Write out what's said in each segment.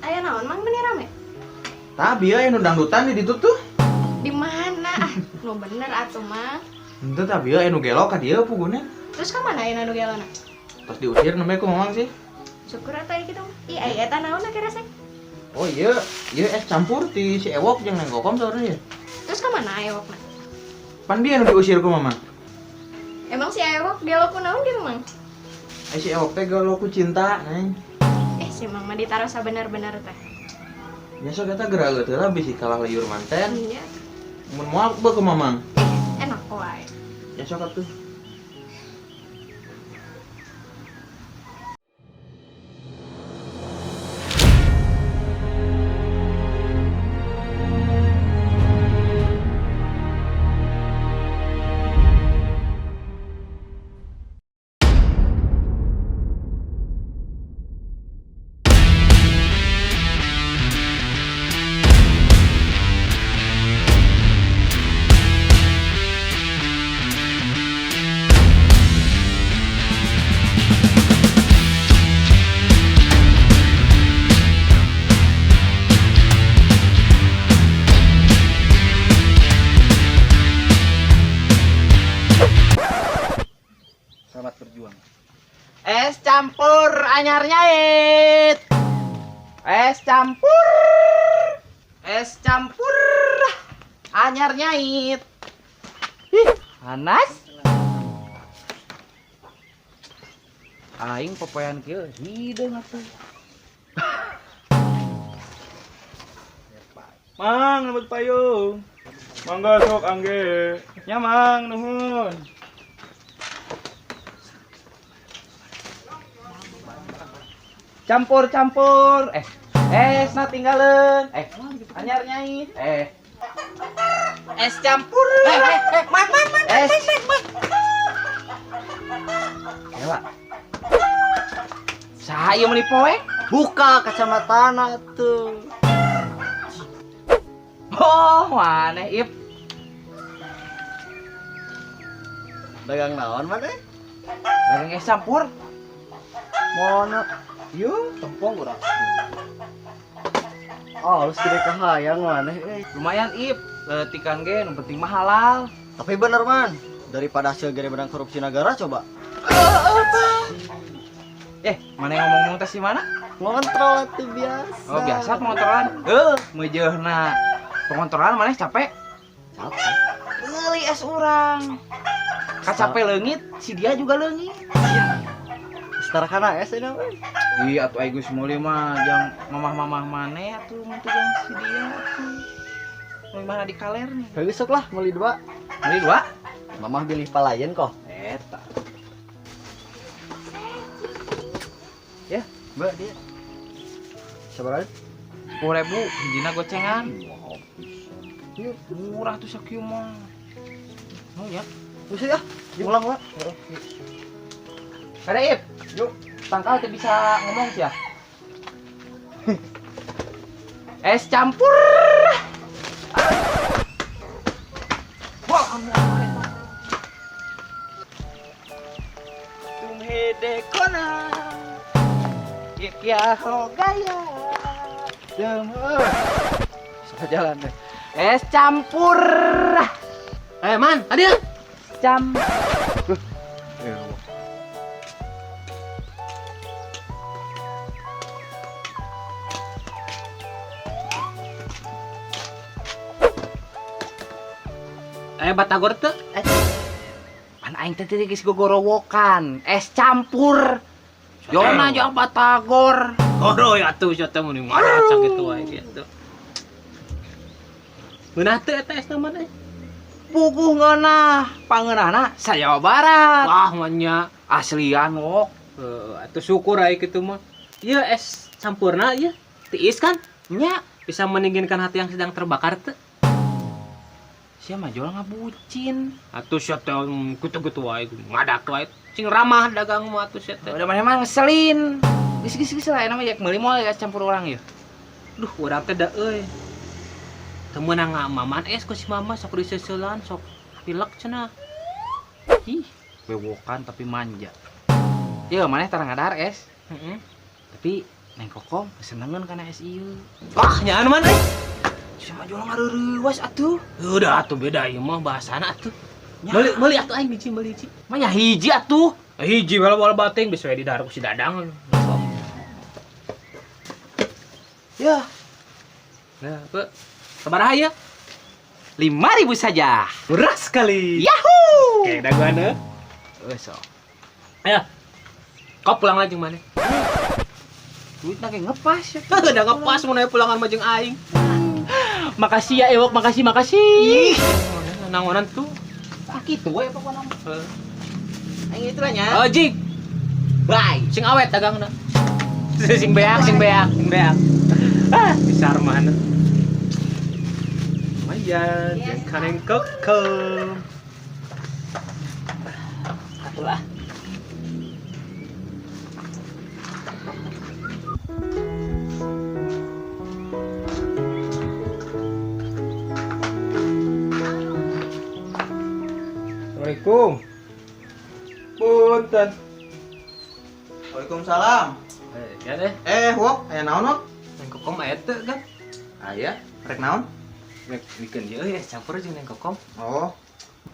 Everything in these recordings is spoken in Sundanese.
Aya naon Mang bener rame? Tah bieu aya nu dangdutan di ditu tuh. Di mana? Ah, nu bener atuh Mang. Henteu tah bieu aya nu gelo ka dieu puguna. Terus ka mana aya nu gelona? Terus diusir nembe ku Mamang sih. Syukur atuh aya kitu. Ih, aya eta naon kira sih? Oh iya, iya es campur ti si Ewok jeung Neng Kokom saurna ya. Terus ka mana Ewokna? Pan dia nu diusir ku Mamang. Emang si Ewok gelo ku naon gitu Mang? Eh si Ewok teh gelo ku cinta, Neng. Eh si Mang mah ditarosa bener-bener teh. Nya sok eta geura leuteut lah bisi kalah liur manten. Iya. Mun moal beuh ku Mamang. Eh, enak wae. Ya sok atuh. Selamat berjuang. Es campur anyar nyait. Es campur. Es campur anyar nyait. Ih, panas. Aing popoean kieu hideung atuh. Mang, nembut payung. Mangga sok angge. Nya Mang, nuhun. Campur-campur. Es na tinggalin. Anyar nyait. Es campur. Man, man, man, Es. man, man. Ewa. Saha ieu meuni poe? Buka kacamatana tuh. Oh, maneh Ip. Dagang naon maneh? Dagang es campur. Mono. Yeuh, tempong urang. Oh, halus gede kahayang maneh euy. Lumayan Ip, leutikan ge nu penting mah halal. Tapi bener man, daripada hasil gede menang korupsi negara coba. Mana yang ngomong-ngomong teh si mana? Ngontrol atuh biasa. Oh, biasa pengontrolan. Meujeuhna. Pengontrolan maneh capek? Capek. Meuli es urang. Kacape leungit, si dia juga leungit. Setara kana es ini mah. Iya atuh aing geus meuli mah jang mamah-mamah maneh atuh mun teu jang si dia atuh. Meuli mana di kaler nih. Heus sok lah meuli dua. Meuli dua? Mamah bilih palayen kok. Eta. Ya, Mbak dia. Sabaraha? 10.000, hijina gocengan. Wow. Murah tuh sakieu mah. Oh ya. Bisa ya? Pulang, Pak. Kada Ip, yuk. Tangkal teu bisa ngomong sih ya. Es campur. Wah, tumhe dekona. Ye kya ho gaya. Sudah jalan deh. Es campur. Man, adil. Cam. Batagor teu? Pan aing teh tadi geus gogorowokan. Es campur. Jona jeung batagor. Goro ya atuh sia teh mun ngaca kitu wae kitu. Ngeunah teu eta es mah teh? Puguh ngeunah, pangeunahna sa Jawa Barat. Wah, manya aslian wok. Heeh, atuh syukur aya kitu mah. Ieu es campurna ieu tiis kan? Nya. Bisa mendinginkan hati yang sedang terbakar teu? Sia mah jual ngabucin. Atuh sia teh kitu-kitu wae, ngadak wae. Cing ramah dagang mah atuh sia teh. Udah mana mah ngeselin. Geus geus geus lah, enak mah meuli moal es campur urang ieu. Duh, urang teh da euy. Teu meunang ngamaman es ku si mama sok diseuselan, sok pilek cenah. Ih, bewokan tapi manja. Ieu maneh tara ngadahar es. Heeh. Tapi Neng Kokom senengeun kana es ieu. Wah, nyaan man euy. Si mah jual ngareurewas atuh. Udah atuh beda ieu mah bahasana atuh. Meuli meuli atuh aing hiji meuli hiji. Mah nya hiji atuh. Hiji wala wala bating bisa we didahar ku si Dadang. Ya, Nah, Pak. Sabaraha ya? 5.000 saja. Murah sekali. Yahoo! Oke, dagoan euy. Oh, sok. Ayo. Kau pulang aja mana? Duit ge ngepas ya. Udah ngepas mun aya pulangan mah jeung aing. Makasih ya Ewok, makasih, makasih. Nangonan tuh. Ah kitu we pokona. Heeh. Aing itu lah nya. Oh, jig. Bye. Sing awet dagangna. Sing beak, sing beak, sing beak. Ah, di Sarman. Lumayan, Iya, jeung kaneng kokom. Atulah. Assalamualaikum. Punten. Waalaikumsalam. Ya deh, Eh, Wok, aya naon, Wok? neng kokom aya teu kan? Aya, rek naon? Rek bikeun ieu euy, es campur jeung neng kokom. Oh.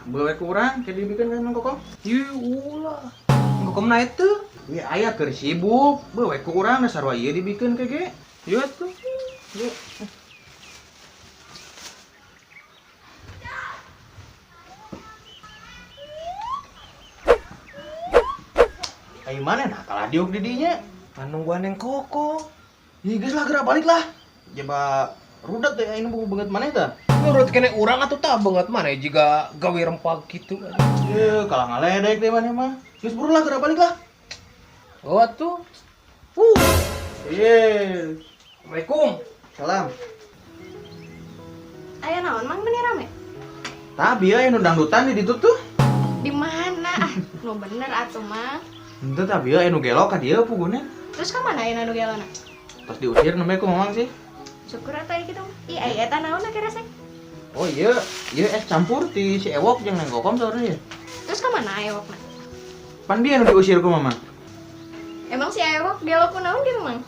Bewe kurang, kayak dibikin kan Neng Kokom? Ieu ulah. Neng kokom na teu. Ieu aya keur sibuk, bewe kurang da sarua ieu dibikeun ke ge. Ieu tuh. Yuk. Ayo mana nah kalah diuk di dinya. Kan nungguan neng kokom. Ih, geus lah gerak balik lah. Jaba rudet teh aing buku banget maneh tah. Menurut kene urang atuh tah banget mana jiga gawe rempag gitu. Ye, kalah ngaledek deh maneh mah. Geus buru lah gerak balik lah. Oh atuh. Ye. Assalamualaikum. Salam. Aya naon Mang meni rame? Tah bieu aya nu dangdutan di ditu tuh. Di mana? Ah, nu bener atuh Mang. Henteu tah bieu aya nu gelo ka dieu pugune. Terus ka mana aya nu gelona? Terus diusir nembe ku mamang sih. Syukur atuh aya kitu. Ih, aya eta naon kira sih? Oh iya, iya es campur ti si Ewok jeung Neng Kokom saurna ya. Terus ka mana Ewokna? Pan dia nu diusir ku mamang. Emang si Ewok gelo ku naon gitu Mang?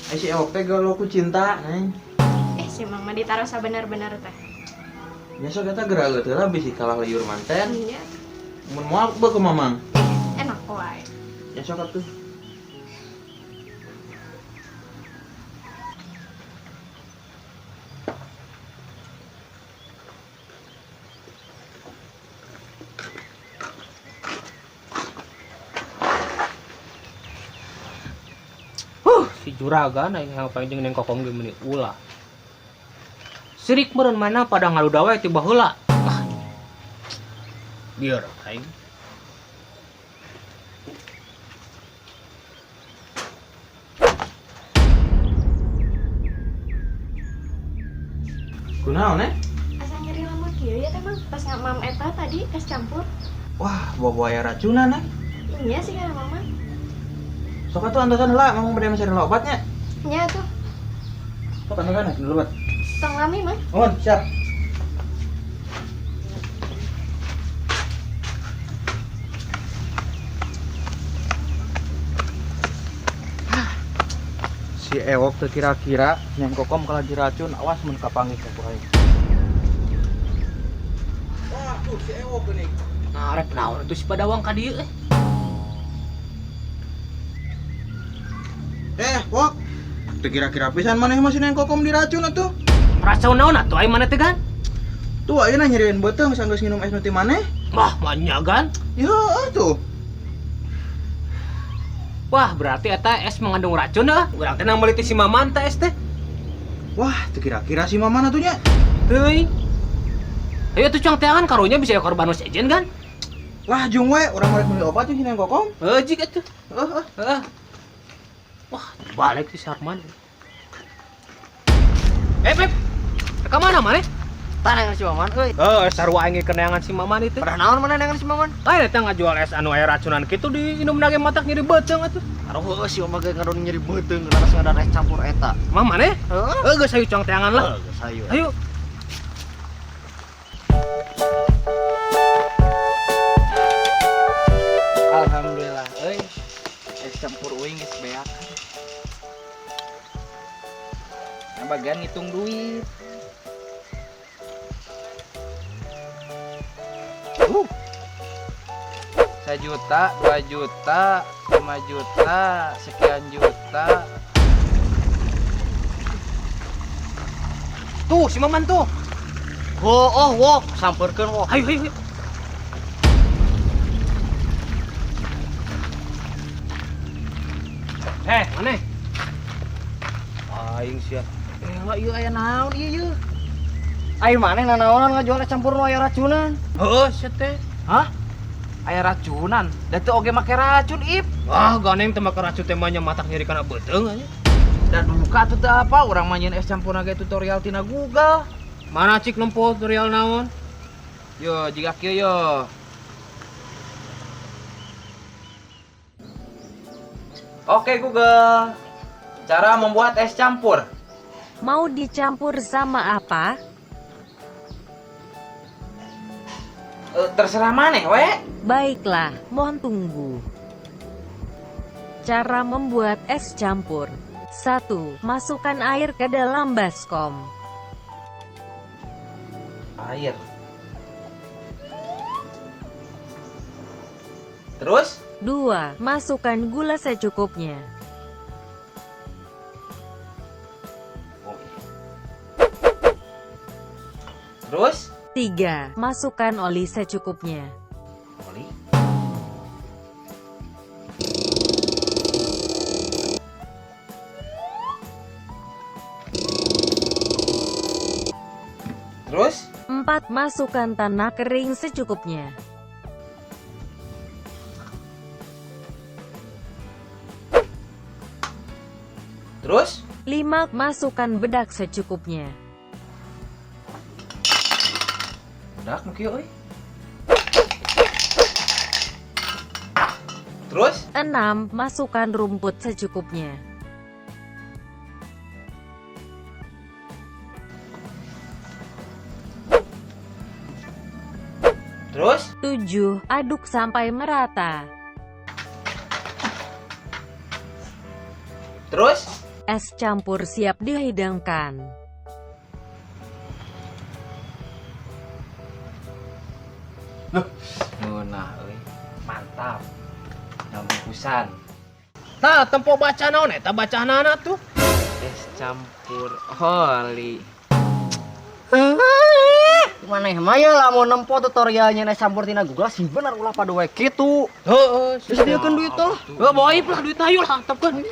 Eh si Ewok teh gelo ku cinta, Neng. Eh, si Mang mah ditaruh sabener-bener teh. Nya sok eta geura leuteut lah bisi kalah liur manten. Iya. Mun moal beuh ku mamang. Ih, enak wae. Ya sok atuh. Si juragan aing hayang panjang neng kokom ge meuni ulah. Sirik meureun mana pada ngaluda wae ti baheula. Ah. Biar aing. Kunaon, Neng? Asa nyeri lamut kieu ya teh Mang pas ngamam eta tadi es campur. Wah, bawa aya racunan, Neng. Iya sih kan Mama. Sok atuh antosan heula, mamang bade meser heula obatnya. Nya tuh, Sok antosan dulu obat. tong lami Mang. Mohon, siap. Si Ewok teu kira-kira Neng Kokom kalah diracun, awas mun kapanggih ka ku aing. Wah, tuh si Ewok geuning. Nah, rek naon atuh si Padawang ka dieu eh. Eh, Wok. Teu kira-kira pisan maneh mah si Neng Kokom diracun atuh. Racun naon atuh aing mana teh gan? Tuh ayeuna nyerieun beuteung sanggeus nginum es nu ti maneh. Wah, manya gan. Ya, tuh. Wah, berarti eta es mengandung racun ah. Urang teh nang meuli ti si Maman teh es teh. Wah, teu kira-kira si Maman atuh nya. Teuing. Ayo tuh cang teangan karunya bisa ya korban nu sejen kan? Lah jung we, urang rek meuli obat jeung si Neng Kokom. Heuh, jig atuh. Heeh, heeh. Heeh. Wah, balik si Sarman. Eh, Beb. Ka mana maneh? Tah si Maman euy. Heuh, sarua aing keneangan si Maman itu. Padahal naon mana neangan si Maman? Lain eta ngajual es anu aya racunan kitu diinum nage matak nyeri beuteung atuh. Aduh heueuh si Maman ge ngadon nyeri beuteung geus ngadon es campur eta. Mah maneh? Heeh. Heuh, geus hayu cang teangan lah. Heuh, geus hayu. Ayo. Alhamdulillah euy. Es campur uing geus beak. Yang bagian ngitung duit. 1 juta, 2 juta, 5 juta, sekian juta. Tuh, si Maman tuh. Oh, oh, wok, samperkeun wok. Ayo, ayo, ayo. Eh, mana? Aing sia. Eh, lah ieu aya naon ieu ieu? Ai maneh nanaonan ngajual es campur nu aya racunan? Heeh, sia teh. Hah? Aya racunan. Da teu oge make racun, Ip. Wah, ganeng teh make racun teh mah nya matak nyeri kana beuteung aja. Da duka atuh teu apa urang mah nyieun es campur ge tutorial tina Google. Mana cik nempo tutorial naon? Yo, jiga kieu yo. Oke Google. Cara membuat es campur. Mau dicampur sama apa? Eh, terserah maneh we. Baiklah, mohon tunggu. Cara membuat es campur. 1. Masukkan air ke dalam baskom. Air. Terus? 2. Masukkan gula secukupnya. Terus? 3. Masukkan oli secukupnya. Oli. Terus? 4. Masukkan tanah kering secukupnya. Terus? 5. Masukkan bedak secukupnya. Udah, nu kieu euy. Terus? 6. Masukkan rumput secukupnya. Terus? 7. Aduk sampai merata. Terus? Es campur siap dihidangkan. Ngeunah euy. Mantap. Nyambung pisan. Tah, tempo baca naon eta bacaanana tuh. Es campur oli. Maneh mah ya lamun nempo tutorialnya es campur tina Google sih bener ulah pada we kitu. Heeh, Geus disediakeun duit tuh. Heuh, boib lah duitna ayo lah, antepkeun.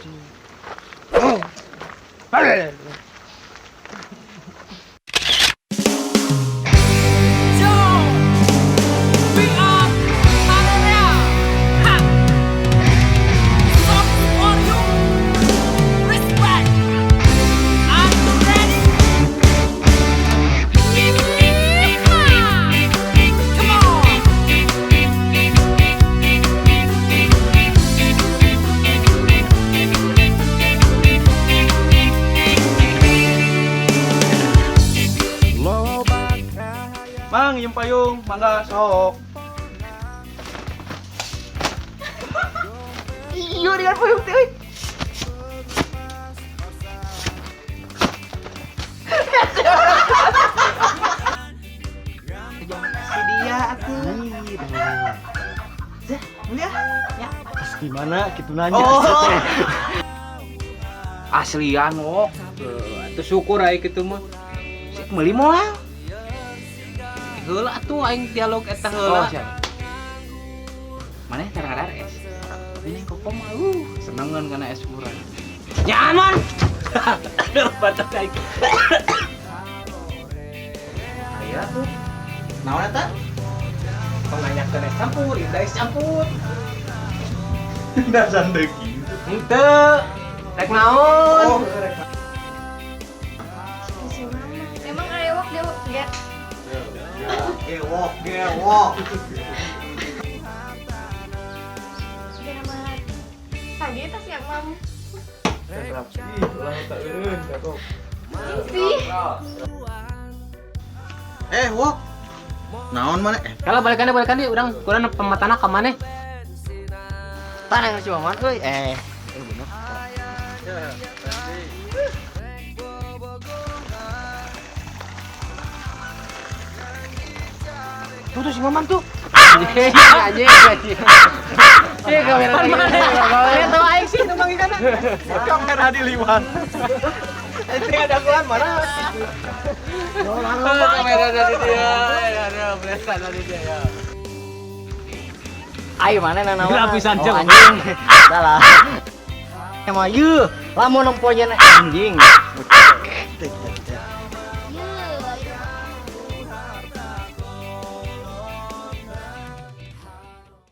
Mang, ieu payung, mangga sok. Iya dengan payung teh euy. Si dia atuh. Zeh, beli ah. Ya. Terus gimana gitu nanya. Oh. Aslian wok. Atuh syukur aing kitu mah. Sik meuli moal. Heula atuh aing dialog eta Oh, heula. siap. Maneh tara ngadar es. Tapi neng kokom mah senengan kana es urang. Nyaan man. Aduh, batuk aing. Aya tuh. Naon eta? Tong nanyakeun es campur, ieu es campur. Dasar deuki. Henteu. Rek naon? Oh, Si Mama. Emang rewok dia enggak? Gewok, gewok. Gak nama tadi tas yang mam Ih, ulah tak eureun kagok. sih. Eh, wok. Naon mana? Eh, Kalau balikan deh, balikan deh, urang kurang pematana ka maneh. Tanah si Maman euy. Eh, bener. Tuh tuh si Maman tuh. Anjing, anjing, anjing. Iya, kamera lagi. Mana tahu aing sih numpang ikan. Kamera di liwan. Ente ada kelan mana? Kamera dari dia. Ada belesan dari dia ya. Ai mana nanaon? Gila pisan, Oh, Cok. anjing. Salah. Emang ieu lamun nempo nyeun anjing.